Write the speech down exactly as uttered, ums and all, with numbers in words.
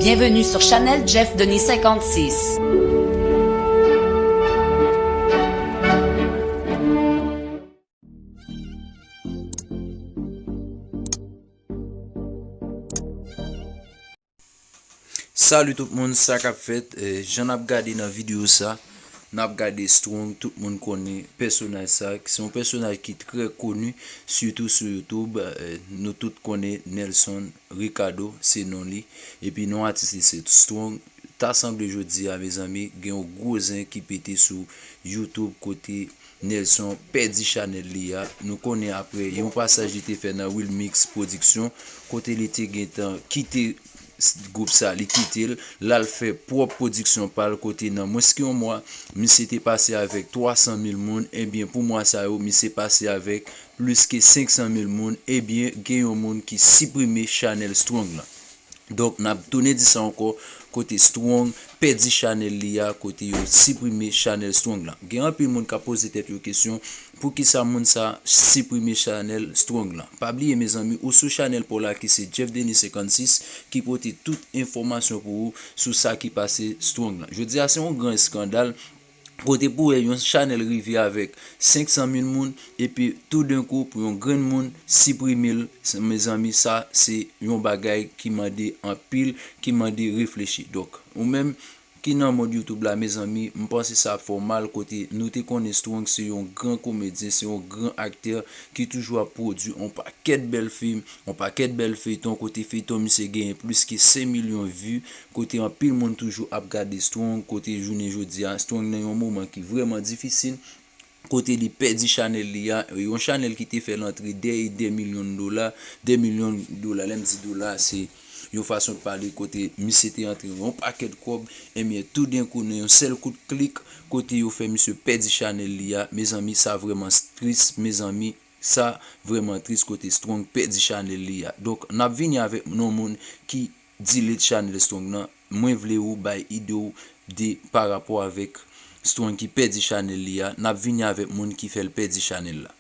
Bienvenue sur Chanel Jeff Denis cinquante-six. Salut tout moun, sa k ap fèt? Eh, jan n ap gade nan videyo sa, n ap gade Strong, tout moun konnen pèsonaj sa, se yon pèsonaj ki trè koni, sitou sou YouTube. Eh, nou tout konnen Nelson Ricardo, se non li. Epi non atis li se Strong. Ta sanble jodi a, mezanmi, gen yon gwo zen ki pete sou YouTube kote Nelson pèdi chanèl li a. Nou konnen apre yon pasaj li te fè nan Wilmix Production, kote li te gentan kite s- gwoup sa, li kite l, l al fè pwòp pwodiksyon pa l, kote nan mwens ke yon mwa, misye te pase avèk twa san mil moun, ebyen pou mwa sa yo, misye pase avèk plis ke senk san mil moun, ebyen gen yon moun ki siprime chanèl Strong lan. Donk, n ap tounen di sa ankò, kote Strong pèdi chanèl li a, kote yo siprime chanèl Strong lan. Gen anpil moun k ap poze tèt yo kesyon, poukisa moun sa siprime chanèl Strong lan? Pa bliye, mezanmi, ou sou chanèl pa w la ki se Jeff Denis senkannsis ki pote tout enfòmasyon pou ou sou sa ki pase Strong lan. Jodi a, se yon gran eskandal kote pou wè yon chanèl rive avèk senk san mil moun, epi toudenkou pou yon grenn moun siprime l, mezanmi, sa se yon bagay ki mande anpil, ki mande reflechi. Donk, ou menm ki nan mond YouTube la, mezanmi, m panse sa ap fè w mal, kote nou te konnen Strong se yon gran komedyen, se yon gran aktè ki toujou ap pwodui yon pakèt bèl fim, yon pakèt bèl feyton, kote feyton misye genyen plis ke senk milyon vi, kote anpil moun toujou ap gade Strong, kote jounen jodi a, Strong nan yon moman ki vrèman difisil, kote li pèdi chanèl li a, yon chanèl ki te fè l antre dè e dè milyon dola, dè milyon dola, lè m di dola, se yon fason de pale kote misye te antre yon pakèt kòb, ebyen, toudenkou, nan yon sèl kout klik, kote yo fè misye pèdi chanèl li a, mezanmi, sa vrèman tris, mezanmi, sa vrèman tris kote Strong pèdi chanèl li a. Donk, n ap vini avèk yon moun ki delete chanèl Strong nan. Mwen vle ou bay ide w de pa rapò avèk Strong ki pèdi chanèl li a. N ap vini avèk moun ki fè l pèdi chanèl la.